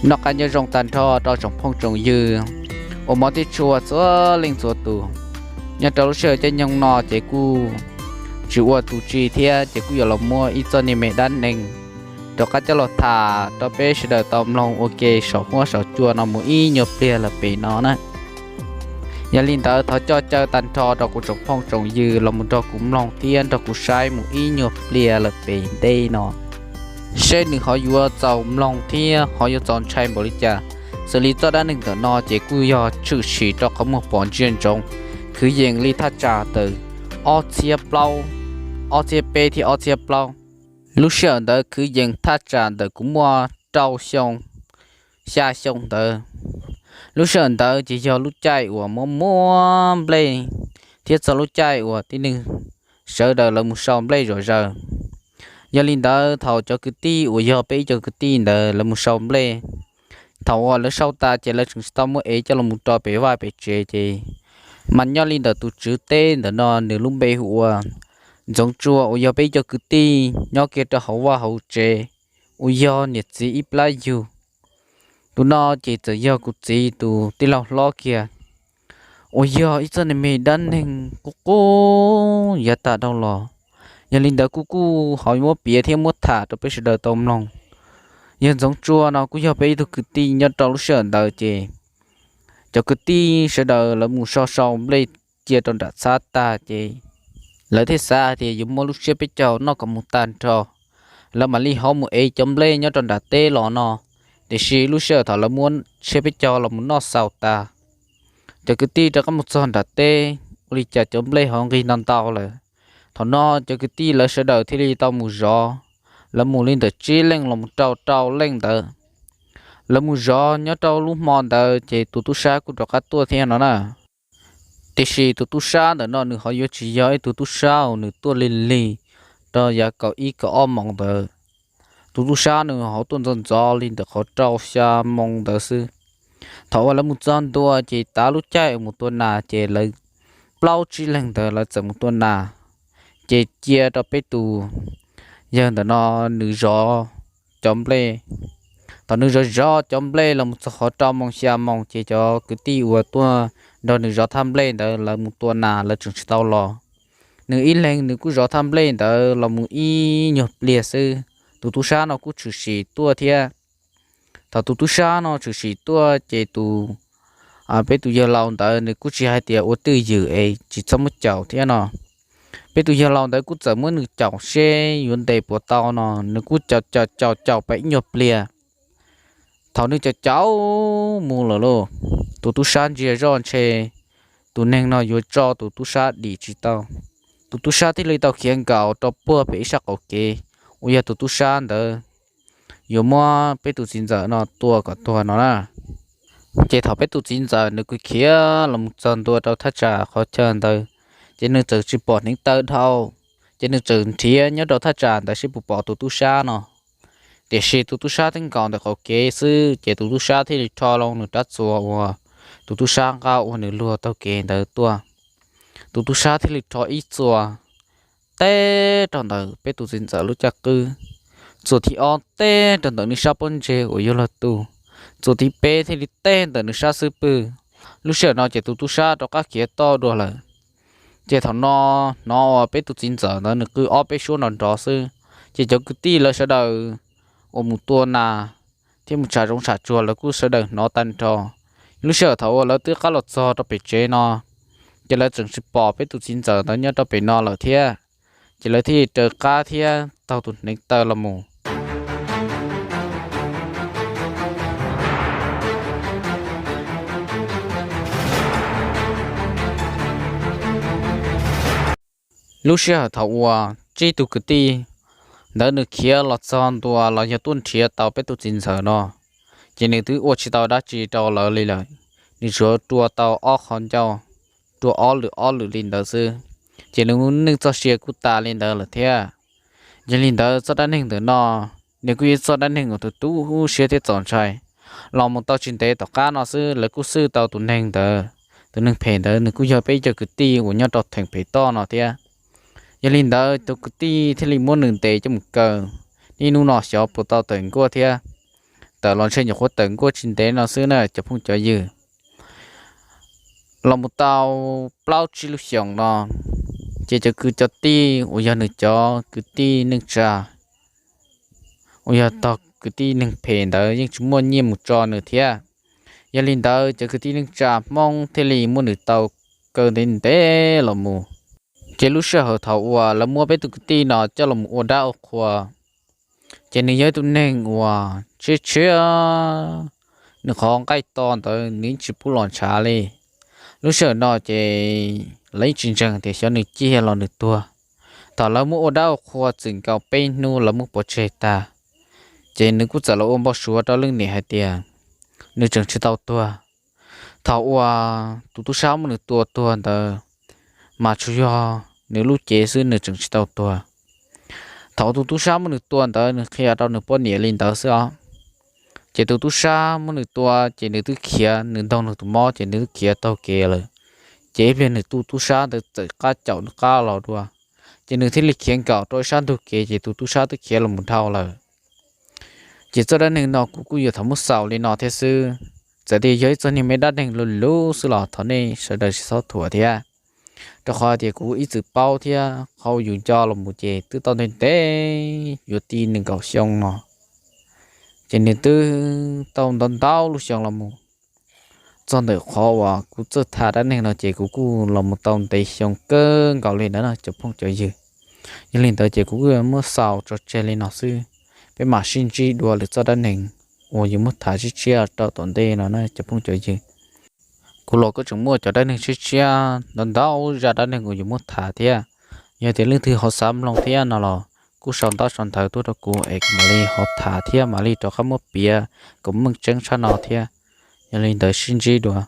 Noj qab nyob zoo tag nrho rau tsoom phooj tsoom ywg uas hmov thiab tshua txhua leej txhua tus. Nyob rau lub sij hawm caij nyoog no ces kuj tsis ua tus tsi thiab ces kuj yuav los muab ib txoj niag me dab neeg rov qab coj los tham rau peb sawv daws tau mloog ua ke saum huab saum cua no mus ib nyuag pliag lawm pem no na. Yog li ntawd thov coj caw tag nrho rau kuv tsoom phooj tsoom ywg los mus nrog kuv mloog thiab nrog kuv saib mus ib nyuag pliag lawm pem ntej no, seb nws ho yuav txaus mloog thiab ho yuav txaus ntshai npaum li cas. Xws li txoj dab neeg ntawm no ces kuj yog tshwm sim rau qhov muag pom ntsia ntsoov, kwv yees li thaj tsam ntawm ob txhiab plaub, ob txhiab peb thiab ob txhiab plaub. Lub sij hawm ntawd kwv yees thaj tsam ntawm kuv muaj rau xyoo, xya xyoo ntawd. Lub sij hawm ntawd ces yog lub caij uas muaj muaj nplej thiab txog lub caij uas tib neeg sawv daws lawv mus sau nplej zom zaws. Yog li ntawd thaum cov kwv tij uas yog peb ib co kwv tij ntawd lawv mus sau nplej, thaum uas lawv sau tas ces lawv tseem tsis tau muab ev coj los mus rau pem vaj pem tsev ces mas nyob li ntawm tus tswv teb ntawm no nws lub npe hu ua Ntxoov Tsua uas yog peb ib co kwv tij nyob kiag rau hauv vaj hauv tsev uas yog niam txiv ib plab yug. Tus no ces txawm yog kuv txiv tus tij laug hlob kiag uas yog ib txoj niag me dab neeg qub qub yav tas dhau los. Yog li ntawd kuv kuj ho muab piav thiab muab tham rau peb sawv daws tau mloog. Yawg Ntxoov Tsua no kuj yog peb ib tug kwv tij nyob rau lub sij hawm ntawd ces cov kwv tij sawv daws lawv mus so sau nplej cia rau nram txhab tag ces lawv thiaj xav hais tias yuav muab lub tsiab peb caug noj kom mus tag nrho, lawv mam li ho mus ev cov nplej nyob rau nram teb los no. Tiam sis lub sij hawm thaum lawv muab tsiab peb caug los mus noj xaus tas, cov kwv tij rov qab mus txog nram teb, ua li cas cov nplej ho nqig ntau ntau lawm. Thaum no cov kwv tij lawv sawv daws thiaj li tau mus zov, lawv mus li ntawm tsib leej los mus rau rau leej ntawd. Lawv mus zov nyob rau lub hmo ntawd ces tus tub sab kuj rov qab tuaj thiab no na. Tiam sis tus tub sab ntawm no nws ho yuav tsis yog ib tug tub sab uas nws tuaj lig lig rau yav kaum ib kaum ob moos ntawd. Tus tub sab nws ho tuaj ntxov ntxov li ntawm qhov rau xya moos ntawd xwb. Thaum uas lawv mus txog ntua ces tav lub caij uas mus tua nas ces lawv plaub tsib leeg ntawd lawv txawm mus tua nas, ces cia rau peb tus yawg ntawm no nws zov cov nplej. Thaum nws zov zov cov nplej los mus txog qhov rau moos xya moos ces cov kwv tij uas tuaj nrog nws zov thaj nplej ntawd lawv mus tua nas lawv tseem tsis tau los. Nws ib leeg nws kuj zov thaj nplej ntawd los mus ib nyuag pliag xwb, tus tub sab no kuj tshwm sim tuaj thiab. Thaum tus tub sab no tshwm sim tuaj ces tus, peb tus yawg laus ntawd nws kuj tsis hais tias ua twj ywm es tsis txhob muab caum thiab no. Peb tus yawg laus ntawd kuj txawm muab nws caum seb yuav ntes puas tau no, nws kuj caum caum caum caum pem ib nyuag pliag. Thaum nws caum caum mus lawm lauj, tus tub sab ntsia zoj ntshe tus neeg no yuav tso tus tub sab dim tsis tau. Tus tub sab thiaj li tau khiav nkaus rau puag pem ib sab qaum kev uas yog tus tub sab ntawd yuav muab peb tus txiv ntxawm no tua kom tuag no na. Ces thaum peb tus txiv ntxawm nws kuj khiav los mus txog ntua rau thaj tsam qhov chaw ntawd, ces nws txawm tsis pom hneev taw dhau, ces nws txawm nrhiav nyob rau thaj tsam ntawd seb puas pom tus tub sab no. Tiam sis tus tub sab twb nkaum ntawm qaum kev xwb, ces tus tub sab thiaj li rho loo nws rab txuas uas tus tub sab nqa ua nws luag taug kev ntawd tuaj. Tus tub sab thiaj li rho ib txuas teb rau ntawm peb tus txiv ntxawm lub caj qwb, txuas thib ob teb rau ntawm nws sab pob ntseg uas yuav luag tu, txuas thib peb thiaj li teb ntawm nws sab xub pwg. Lub sij hawm no ces tus tub sab rov qab khiav toj dua lawm. Ces thaum no hnov uas peb tus txiv ntxawm ntawd nws qw ob peb suab nrov nrov xwb, ces cov kwv tij lawv sawv daws uas mus tua nas thiab mus tsham zoov tsham tsuag lawv kuj sawv daws hnov tag nrho. Lub sij hawm thaum uas lawv twb qab los txog rau pem tsev no, ces lawv tseem tsis pom peb tus txiv ntxawm ntawd nyob rau pem no lawm thiab, ces lawv thiaj raws qab thiab taug tus hneev taw los mus. Lub sij hawm thaum uas tsib tug kwv tij ntawd nws khiav los txog ntua los yog tuaj nrhiav tau peb tus txiv ntxawm no, ces nws twb ua tsis tau dab tsi rau lawv li lawm. Nws tsuas rua tau ob qho ncauj, rua ob lwm ob lwm li ntawd xwb, ces nws neej txoj sia kuj tas li ntawd lawm thiab. Yog li ntawd txoj dab neeg ntawm no nws kuj yog txoj dab neeg uas tus tu siab thiab txaus ntshai. Los mus tau tsis ntev tom qab no xwb lawv kuj xwj tau tus neeg ntawd, tus neeg phem ntawd nws kuj yog peb cov kwv tij uas nyob rau theem pem toj no thiab. Yog li ntawd tus kwv tij thiaj li muab nws ntes coj mus kaw, niaj hnub no xyov puas tau tawm nkuaj thiab. tawm los ntshe nyuam qhuav tawm nkuaj tsis ntev no xwb na cov phooj cov ywg. Los mus tau plaub tsib lub xyoos no, ces cov kwv cov tij uas yog nws cov kwv tij neej tsa, uas yog tog kwv tij neeg phem ntawd yeej tsis muaj nyiaj mus tso nws thiab. Yog li ntawd cov kwv tij neej tsa Hmoob thiaj li muab nws tau kaw ntev ntev los mus. Ces lub sij hawm thaum uas lawv muab peb tug kwv tij no coj los ua dab ua qhua, ces nws yog ib tug neeg uas tshiab tshiab, nws qhov nqaij to ntawd nws yeej tsis pub los ntshav li. Lub sij hawm no ces lawv yeej tsis ntseeg tias xyov nws ciaj los nws tuag. Thaum lawv muab ua dab ua qhua txwm nkaus peb hnub lawv muab pov tseg tag, ces nws kuj txawm los ua npau suav rau leej niam hais tias nws tseem tsis tau tuag. Thaum uas tus tub sab muab nws tua tuag ntawd, mas tsuas yog nws lub cev xwb, nws tseem tsis tau tuag. Thaum tus tub sab muab nws tua ntawd nws qhia rau nws poj niam li ntawd xwb os. Ces tus tub sab muab nws tua ces nws twb khiav, nws ntaug nws tus mob ces nws twb khiav taug kev lawm. Ces ib pliag nws tus tub sab ntawd txawm qab caum nws qab los dua, ces nws thiaj li khiav nkaum rau ib sab ntug kev ces tus tub sab twb khiav los mus dhau lawm. Ces txoj dab neeg no kuv kuj yuav thaum muab xaus li no thiab xwb. Txawm tias yog ib txoj niag me dab neeg luv luv xwb los thov nej sawv daws tsis txhob thuam thiab, rau qhov tias kuv ib txwm paub thiab qhov uas yus nco los mus ces twb tau ntev ntev yuav tib nees nkaum xyoo no, ces nws twb tau ntau ntau lub xyoo los mus. Txog ntawm qhov uas kuv txawj tham dab neeg no ces kuv kuj los mus tau ntev xyoo kawg nkaus li ntawd no cov phooj cov ywg. Yog li ntawd ces kuv kuj yuav muab xaus tso tseg li no xwb. Peb mam sib ntsib dua lwm txoj dab neeg uas yuav muab tham tshiab tshiab rau tom ntej no na cov phooj cov ywg. Kuv los kuj tseem muaj cov dab neeg tshiab tshiab ntau ntau zaj dab neeg uas yuav muab tham thiab. Yog tias leej twg ho xav mloog thiab no los kuj sau ntaub sau ntawv tuaj rau kuv es kuv mam li ho tham thiab mam li rov qab muab piav kom meej tseeb tshaj no thiab. Yog li ntawd sib ntsib dua.